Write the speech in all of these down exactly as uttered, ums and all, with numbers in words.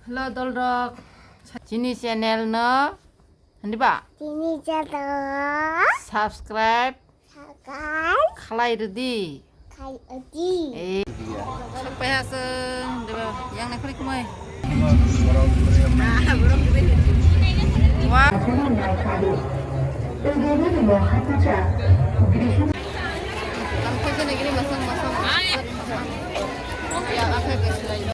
Hello dolrok, chini channel no hindi ba? Chini channel subscribe subscribe khlai rwdi. Khlai rwdi. Eh. Sok pai ha chwng, deba, yang nai khori kumai. Wa. Ang khaisa nai gini masang, masang. Ya, akhai khaisa lai.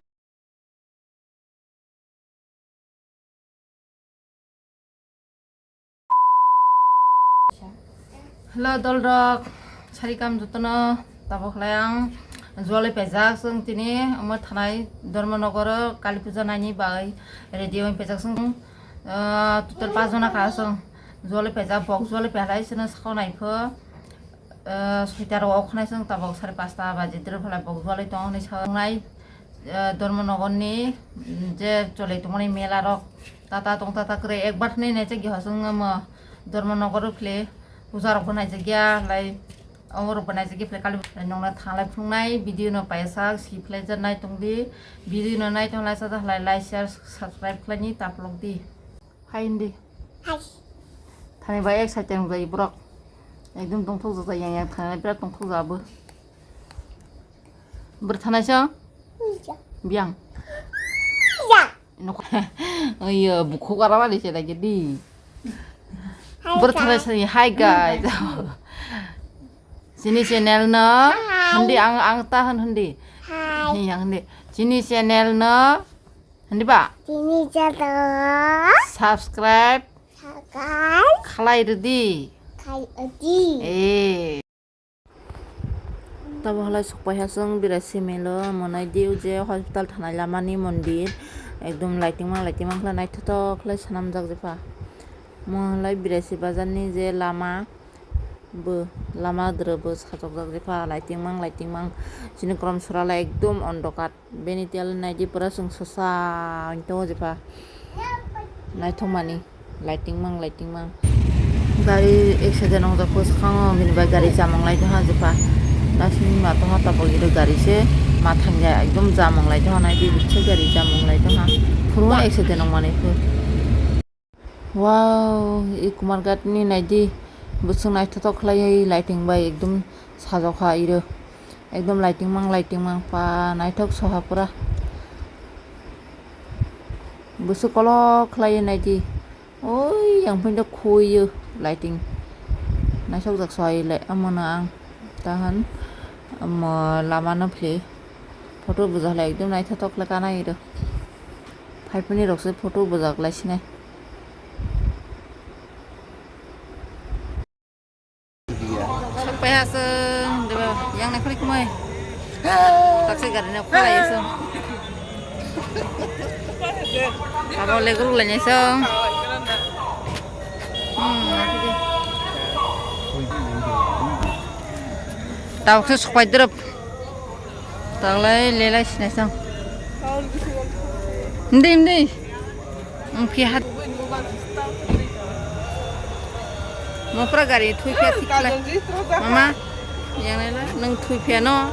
Hello dolrok, sarikam jotono tabok khlai ang jualai pejak chwng tini omo thanai Dharmanagar o Kali puja naini bagwi ready oi pejak chwng, ah, total pas jona kha chwng jualai pejak bok jualai pelai chwngno sakao naikho. Ah, soita rok okhnai chwng tabok sare pasta baji dwrwphalai bok jualai tongo hinwi sa wngnai. Ah, Dharmanagar ni, mm, je choli tongmani mela rok tata tong tata kwrwi ekbar hinwi naijak ya chwng omo Dharmanagar o khle puja rok bo naijak ya lai omo rok bo naijak ya khle kali nongna thanglai phunuknai video no paisa si phlai ja nai tongdi video no nai tong lai sa da halai like share subscribe khlaini taplok di. Hai hindi. Hai. Thani bai excited wng jai borok. Ekdom tongthok jak yang yang thani birat tongthok jak bo. Bwrwi thanai sa? Iya. Biyang. Iya. Nok-, iya, bukhuk ara bali se lagi di. Hai, bwrwi thanai guys. Sa, hi guys. Sini channel no. Hai. Hindi ang, ang tahan hindi. Hai. Hindi ang hindi. Sini channel no. Hindi ba? Tini channel subscribe subscribe khlai rwdi. Khlai rwdi. Eh. Tabo halai sokpai ha chwng birai similo monai diu je hospital thanai lamani mondir ekdom lighting mang lighting mang khlai naithothok khlai swnamjak jepha. Mo halai birai si bazar ni je lama. Bo lama dwrwbo sajokjak jepha, lighting mang, lighting mang. Chini Karamsara le ekdom ondokar. Bini tiyal naidi pura chwng sosa tongo jepha. Naithokmani, lighting mang, lighting mang. Gari accident wngjak bwskango, bini bai gari jam wnglai tongha jepha. Nasing ma tongha tabok iro gari se ma thangya, ekdom jam wnglai tongha, naidi bithi gari jam wnglai tongha. Phuru accident wngmani phu. Wow, i Kumarghat ni naidi, bwswk naithothok khlaiwi lighting bai ekdom sajokha iro. Ekdom lighting mang, lighting mang pa naithok soha pura. Bwswk kolok khlaiwi naidi. Oi, yang phai khuiyo lighting. Naithok jak soha ile, amono ang tahan, amo lama no phli. Photo bwjakle ekdom naithothok khlai kanai iro. Phaipuni rok se photo bwjak lai sinai. Sok pai ha chwng, deba, yang nai khori kumai. Taksi gari no kholai chwng. Abo le guru lai chwng. Hmm, naikhe de. Tabuk se sok pai drop. Taklai lelai sinai sang. Hindi, hindi. Ang phi hat. Mopra gari thui phe thik khlai. Mama, yang nai la, nang thui phe no.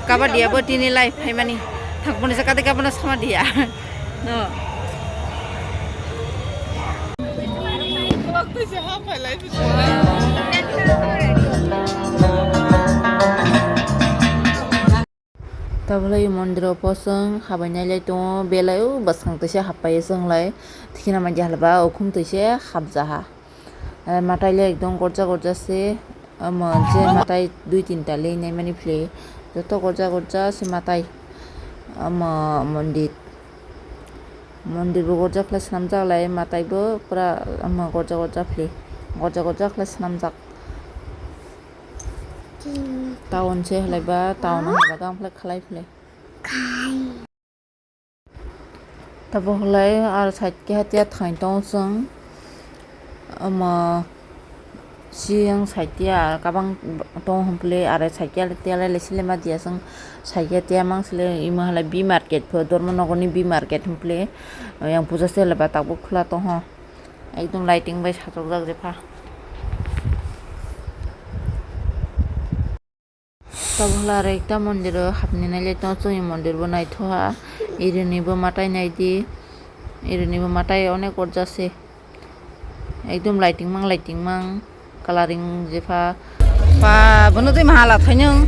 Kaba dia bo tini lai phai mani. Thak boni sa kate kaba no sama dia. No. Tabulai mondir o posong habai nailai tongo, belai o bwskang twi se happai se wnglai, thikna manya halba ukhum twi se hapjaha. Eh, matai le ekdom gorja gorja se, omo je matai dui tinta le naimani phle, joto gorja gorja se matai, omo mondir. Mondir bo gorja khlai swnamjak lai, matai bo pura, omo gorja gorja phle, gorja gorja khlai swnamjak. Town se halai ba, town halai ba, tamo khlai khlai phle. Tabo halai ar side keha tia thang tong chwng, omo siyang side tia kabang tong hwn phle, ar side tia le tia le sile ma dia chwng side tia mang sile imo halai B market pho, Dharmanagar ni B market hwn phle, yang puja se halai ba tabuk khwla tong ho. Ekdom lighting bai sajokjak jepha. Tabuk aro ekta mondir o hapni nai le tongo, chwngni mondir bo naithoha, irini bo matai naidi, Irini bo matai onek gorjase. Ekdom lighting mang, lighting mang, coloring jepha. Pa, bono tei mahala thainung.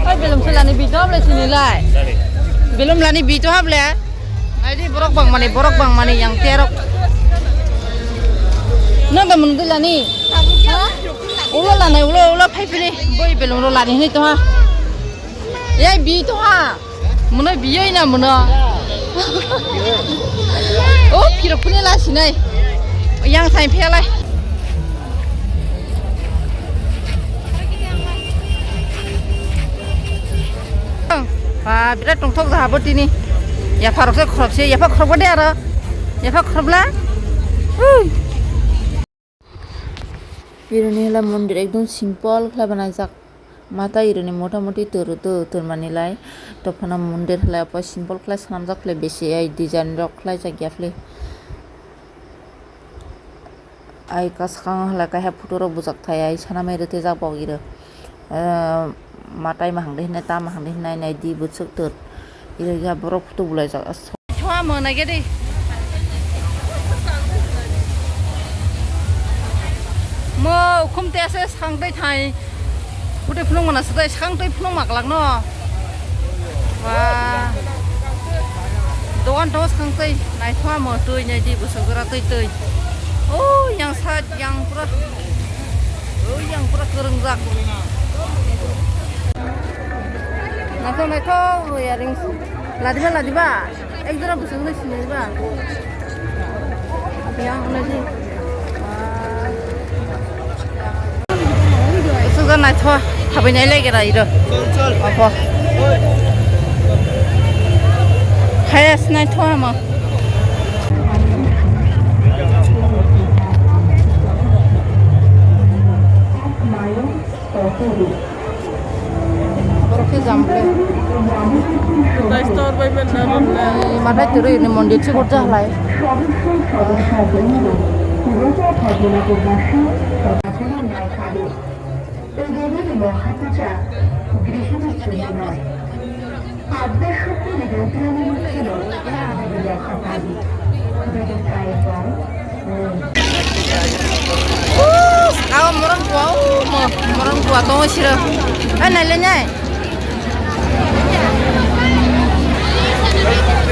Oi, belum selani bito hable sini lai. Belum lani bito hable. Ai di borok bang mani, borok bang mani yang terok. Nang da mun di lani. Ha? Ulo lanai, ulo, ulo phai phili. Boi belum lo lani hini to ha. Yai bi to ha. Muno biyoi na muno. O phirok phuni la sinai. Yang sai phelai. Ba, birat tongthok jaha bo tini. Yapha rok se khorok se, yapha khorok ba de aro. Yapha khorok bla. Ui. Biruni hela mondir ekdom simple khlai banajak. Mata iruni mota moti turu tu turmani lai. Tophana mondir hela apa simple khlai swnamjak khlai besi ai design rok khlai jak ya khlai. Ai kaskang hela kaiha photo rok bujak thai ai sana mai rete jak bok iro. Eh, matai mahang de hinai ta mahang de hinai nai di bwswk tur. Iro ya borok photo bulai jak. Thua mo nai gede. Mo khum te ase sang tei thai. Photo phunuk mana se tei sang tei phunuk maklak no. Wah. Dogan to sang tei nai thua mo tui nai di bwswk jora tei tei. Oh, yang sa yang pura. Oh, yang pura kereng jak. Naithok naithok earrings. Ladiba ladiba. Ek jora bwswk no siniba. Yang naidi. Bwswk jora naithok. Habai nai lai gera iro. Opo. Hayas naithok ama. Borok khe jam khe. Mathai twrwi ni mondir se gorja halai. Aw, morang kua, o, mo-, morang kua tongo siro. Ai, nai le nai.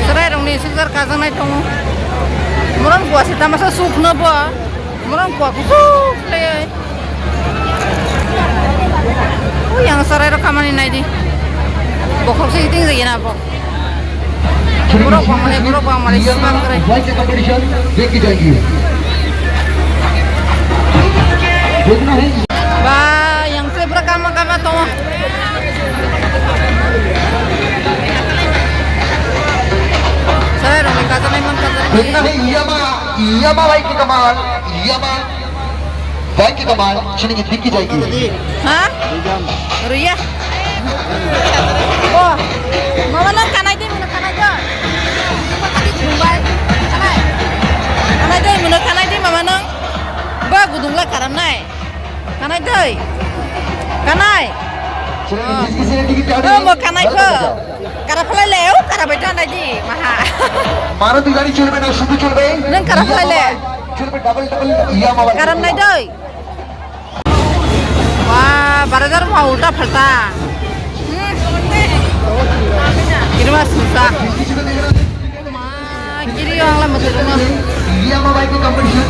Chwrai rokni sikjar kajaknai tongo. Morang kua se tamasa sukno bo. Morang kua kusuk khlaiwi. Ui, yang chwrai rok kamani naidi. Bokhok se eating jagina bo. Borok bangmani, borok bangmani, sman kwrwi. White competition, देखी जाएगी। देखना है। Ba, yang se pura kama kama tongo. Chwrai rokni kajaknai man kajaknai. देखना है, यामा, यामा भाई की कमाल, यामा। Vai ki kamal, chini ki dikki jai ki. Ha? Ruya. Oh, mama nang kanai di, mano kanai di. Kanai. Kanai di, mano kanai di, mama nang. Ba gudung la karam nai. Kanai di. Kanai. Chini ki dikki jai ki. Oh, mo kanai ko. Kara phalai le, o kara bai tanai di, maha. Maruti gari cholbe na, sudhu cholbe. Nang kara phalai le. Cholbe double double, Yamaha. Karam nai doi. Wah, barajar ma ulta phalta. Hmm. Kirma susa. Ma, kiri ang la mutu ma. Yamaha ki competition.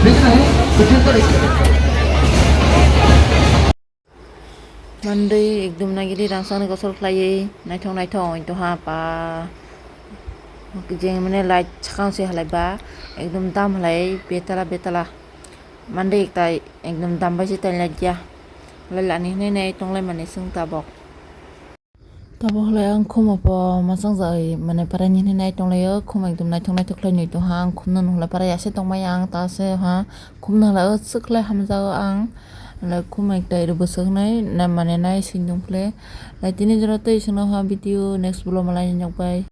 Dekh rahe hain? Kuch is Mandwi ekdum nagili rangchakni gosol khlaiwi naithok naithok wngwi tongha pa. Jeng mane light swkang se halai ba ekdum dam halai betala betala. Mandwi ekta ekdum dam bai se tailai ya. Halai lani hinwi nai tonglai mani chwng tabok. Tabok halai ang khum o po mwchang jagwi mane parai ni hinwi nai tonglaio. Khum ekdum naithok naithok khlai nwi tongha. Ang khum no nukhlai parai ya se tongmaya ang ta se ha. Khumna hala o swkhlai hamjao ang. Hala khum ekta ero bwswk nai, na mane nai sindung phle. Lai tini jora tei swngno ha video next vlog malai ni nokbai.